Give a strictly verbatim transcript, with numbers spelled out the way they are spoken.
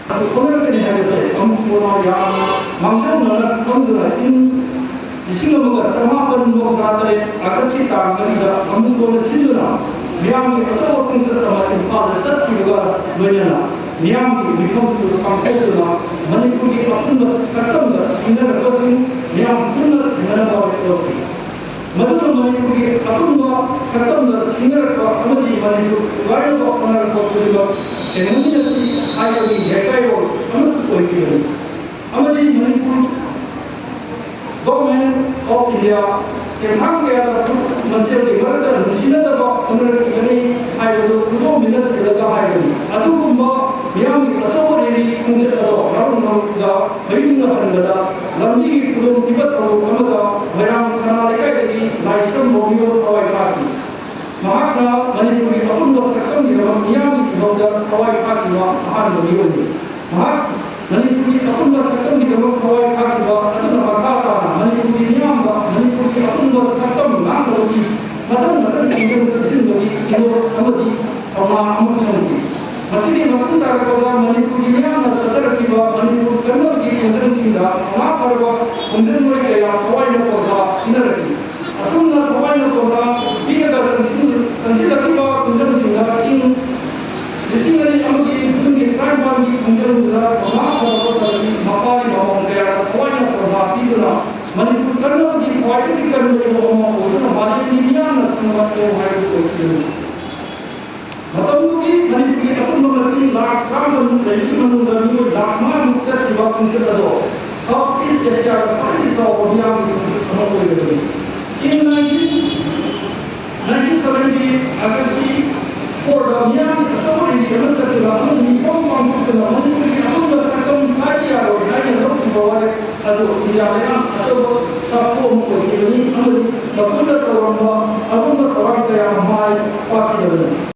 ꯍꯣꯠꯅꯔꯛꯀꯅꯤ ꯍꯥꯏꯕꯁꯦ ꯑꯃꯨꯛ ꯀꯣꯟꯅ ꯌꯥꯝꯅ ꯃꯥꯡꯖꯧꯅꯅ ꯈꯪꯗꯨꯅ ꯏꯪ ꯂꯤꯁꯤꯡ ꯑꯃꯒ ꯆꯃꯥꯄꯟ ꯃꯧꯗ꯭ꯔꯥ ꯇꯔꯦꯠ ꯑꯥꯒꯁꯀꯤ ꯇꯥꯡ ꯃꯔꯤꯗ ꯑꯃꯨꯛ ꯀꯣꯟꯅ ꯁꯤꯟꯗꯨꯅ ꯃꯤꯌꯥꯝꯒꯤ ꯑꯆꯧꯕ ꯈꯣꯡꯆꯠ ꯑꯃ ꯏꯝꯐꯥꯜꯗ ꯆꯠꯈꯤꯕꯒ ꯂꯣꯏꯅꯅ ꯃꯤꯌꯥꯝꯒꯤ ꯃꯤꯐꯝꯁꯨ ꯄꯥꯡꯊꯣꯛꯇꯨꯅ ꯃꯅꯤꯄꯨꯔꯒꯤ ꯑꯄꯨꯟꯕ ꯁꯛꯇꯝꯗ ꯁꯤꯡꯅꯔꯛꯄꯁꯤꯡ ꯃꯤꯌꯥꯝ ꯄꯨꯟꯅ ꯊꯦꯡꯅꯅꯕ ꯇꯧꯈꯤ꯫ ꯃꯗꯨꯅ ꯃꯅꯤꯄꯨꯔꯒꯤ ꯑꯄꯨꯟꯕ ꯁꯛꯇꯝꯗ ꯁꯤꯡꯅꯔꯛꯄ ꯑꯃꯗꯤ ꯃꯅꯤꯄꯨꯔ ꯊꯨꯒꯥꯏꯅꯕ ꯍꯣꯠꯅꯔꯛꯄ ꯈꯨꯗꯤꯡꯃꯛ ꯊꯦꯡꯅꯃꯤꯟꯅꯁꯤ ꯍꯥꯏꯕꯒꯤ ꯌꯥꯏꯀꯥꯏꯔꯣꯜ ꯑꯃꯁꯨ ꯑꯣꯏꯈꯤꯕꯅꯤ꯫ ꯑꯃꯗꯤ ꯃꯅꯤꯄꯨꯔ Government of India ꯇꯦꯟꯊꯥꯡ ꯀꯌꯥꯗ ꯐꯨꯔꯨꯞ ꯃꯁꯦꯜꯒꯤ ꯃꯔꯛꯇ ꯅꯨꯡꯁꯤꯅꯗꯕ ꯍꯧꯅꯔꯛꯈꯤꯒꯅꯤ ꯍꯥꯏꯕꯗꯨ ꯈꯨꯗꯣꯝꯕꯤꯅ ꯊꯤꯜꯂꯒ ꯍꯥꯏꯕꯅꯤ꯫ ꯑꯗꯨꯒꯨꯝꯕ ꯃꯤꯌꯥꯝꯒꯤ ꯑꯆꯧꯕ rally ꯈꯣꯡꯆꯠ ꯑꯗꯣ ꯌꯥꯎꯔꯝꯂꯕꯗ ꯃꯌꯨꯝꯗ ꯍꯟꯕꯗ ꯂꯝꯕꯤꯒꯤ ꯈꯨꯗꯣꯡꯊꯤꯕ ꯊꯧꯗꯣꯛ ꯑꯃꯗ ꯃꯣꯏꯔꯥꯡ ꯊꯅꯥ ꯂꯩꯀꯥꯏꯗꯒꯤ ꯂꯥꯏꯁ꯭ꯔꯝ ꯔꯣꯃꯤꯌꯣ ꯊꯋꯥꯏ ꯊꯥꯈꯤ꯫ ꯃꯍꯥꯛꯅ ꯃꯅꯤꯄꯨꯔꯒꯤ ꯑꯄꯨꯟꯕ ꯁꯛꯇꯝꯒꯤꯗꯃꯛ ꯃꯤꯌꯥꯝꯒꯤ ꯏꯍꯧꯗ ꯊꯋꯥꯏ ꯊꯥꯈꯤꯕ ꯑꯍꯥꯟꯕ ꯃꯤꯑꯣꯏꯅꯤ꯫ ꯃꯍꯥꯛ ꯃꯅꯤꯄꯨꯔꯒꯤ ꯑꯄꯨꯟꯕ ꯁꯛꯇꯝꯒꯤꯗꯃꯛ ꯊꯋꯥꯏ ꯊꯥꯈꯤꯕ ꯑꯗꯨꯅ ꯃꯈꯥ ꯇꯥꯅ ꯃꯅꯤꯄꯨꯔꯒꯤ ꯃꯤꯌꯥꯝꯗ ꯃꯅꯤꯄꯨꯔꯒꯤ ꯑꯄꯨꯟꯕ ꯁꯛꯇꯝ ꯉꯥꯛꯅꯕꯒꯤ ꯃꯊꯪ ꯃꯊꯪ ꯈꯣꯡꯖꯪ ꯆꯪꯁꯤꯟꯕꯒꯤ ꯏꯍꯧ ꯑꯃꯗꯤ ꯊꯧꯅꯥ ꯑꯃ ꯄꯤꯔꯝꯈꯤ꯫ ꯃꯁꯤꯒꯤ ꯃꯇꯨꯡ ꯇꯥꯔꯛꯄꯗ ꯃꯅꯤꯄꯨꯔꯒꯤ ꯃꯤꯌꯥꯝꯅ ꯆꯠꯊꯔꯛꯈꯤꯕ ꯃꯅꯤꯄꯨꯔ ꯀꯟꯅꯕꯒꯤ ꯈꯣꯡꯖꯪꯁꯤꯡꯗ ꯃꯉꯥ ꯐꯥꯔꯕ ꯈꯣꯡꯖꯪꯂꯣꯏ ꯀꯌꯥ ꯊꯋꯥꯏꯅ ꯄꯣꯟꯊꯥ ꯄꯤꯅꯔꯛꯈꯤ꯫ ꯑꯁꯨꯝꯅ ꯊꯋꯥꯏꯅ ꯄꯣꯟꯊꯥ ꯄꯤꯔꯒ ꯆꯪꯁꯤꯜ-, ꯆꯪꯁꯤꯜꯂꯛꯈꯤꯕ ꯈꯣꯡꯖꯪꯁꯤꯡꯗ ꯏꯪ ꯂꯤꯁꯤꯡ ꯑꯅꯤ ꯑꯃꯒꯤ ꯖꯨꯟꯒꯤ ꯇꯔꯥꯅꯤꯄꯥꯟꯒꯤ ꯈꯣꯡꯖꯪꯗꯨꯗ ꯃꯉꯥ ꯐꯥꯔꯕ ꯃꯄꯥꯒꯤ ꯃꯃꯣꯟ ꯀꯌꯥꯗ ꯊꯋꯥꯏꯅ ꯄꯣꯟꯊꯥ ꯄꯤꯗꯨꯅ ꯃꯅꯤꯄꯨꯔ ꯀꯟꯅꯕꯒꯤ ꯈ꯭ꯋꯥꯏꯗꯒꯤ ꯀꯟꯕ ꯏꯍꯧ ꯑꯃ ꯑꯣꯏꯗꯨꯅ ꯃꯥꯂꯦꯝꯒꯤ ꯃꯤꯌꯥꯝꯅ ꯈꯪꯕ ꯏꯍꯧ ꯍꯥꯏꯕꯗꯨ ꯑꯣꯏꯈꯤꯕꯅꯤ꯫ ꯃꯇꯝꯗꯨꯒꯤ ꯃꯅꯤꯄꯨꯔꯒꯤ ꯑꯄꯨꯟꯕ ꯃꯁꯤꯡ ꯂꯥꯈ ꯇꯔꯥꯃꯥꯄꯟ ꯂꯩꯕꯒꯤ ꯃꯅꯨꯡꯗ ꯃꯤꯑꯣꯏ ꯂꯥꯈ ꯃꯉꯥꯃꯨꯛ ꯆꯠꯈꯤꯕ ꯈꯣꯡꯆꯠ ꯑꯗꯣ South East Asiaꯗ ꯈ꯭ꯋꯥꯏꯗꯒꯤ ꯆꯥꯎꯕ ꯃꯤꯌꯥꯝꯒꯤ ꯈꯣꯡꯆꯠ ꯑꯃ ꯑꯣꯏꯔꯕꯅꯤ꯫ ꯏꯪ nineteen ninety sevenꯒꯤ Augustꯀꯤ fourꯗ ꯃꯤꯌꯥꯝꯒꯤ ꯑꯆꯧꯕ rally ꯑꯃ ꯆꯠꯇꯨꯅ ꯑꯃꯗꯤ ꯃꯤꯐꯝ ꯄꯥꯡꯊꯣꯛꯇꯨꯅ ꯃꯅꯤꯄꯨꯔꯒꯤ ꯑꯄꯨꯟꯕ ꯁꯛꯇꯝ ꯀꯥꯏꯕ ꯌꯥꯔꯣꯏ ꯍꯥꯏꯅ ꯂꯧꯈꯤꯕ ꯋꯥꯔꯦꯞ ꯑꯗꯨ ꯏꯟꯗꯤꯌꯥ ꯂꯩꯉꯥꯛ ꯑꯆꯧꯕ ꯁꯥꯐꯨ ꯑꯃ ꯑꯣꯏꯈꯤꯕꯅꯤ ꯑꯃꯗꯤ ꯃꯈꯣꯏꯅ ꯇꯧꯔꯝꯕ ꯑꯔꯨꯝꯕ ꯊꯧꯔꯥꯡ ꯀꯌꯥ ꯃꯥꯏ ꯄꯥꯛꯈꯤꯗꯕꯅꯤ꯫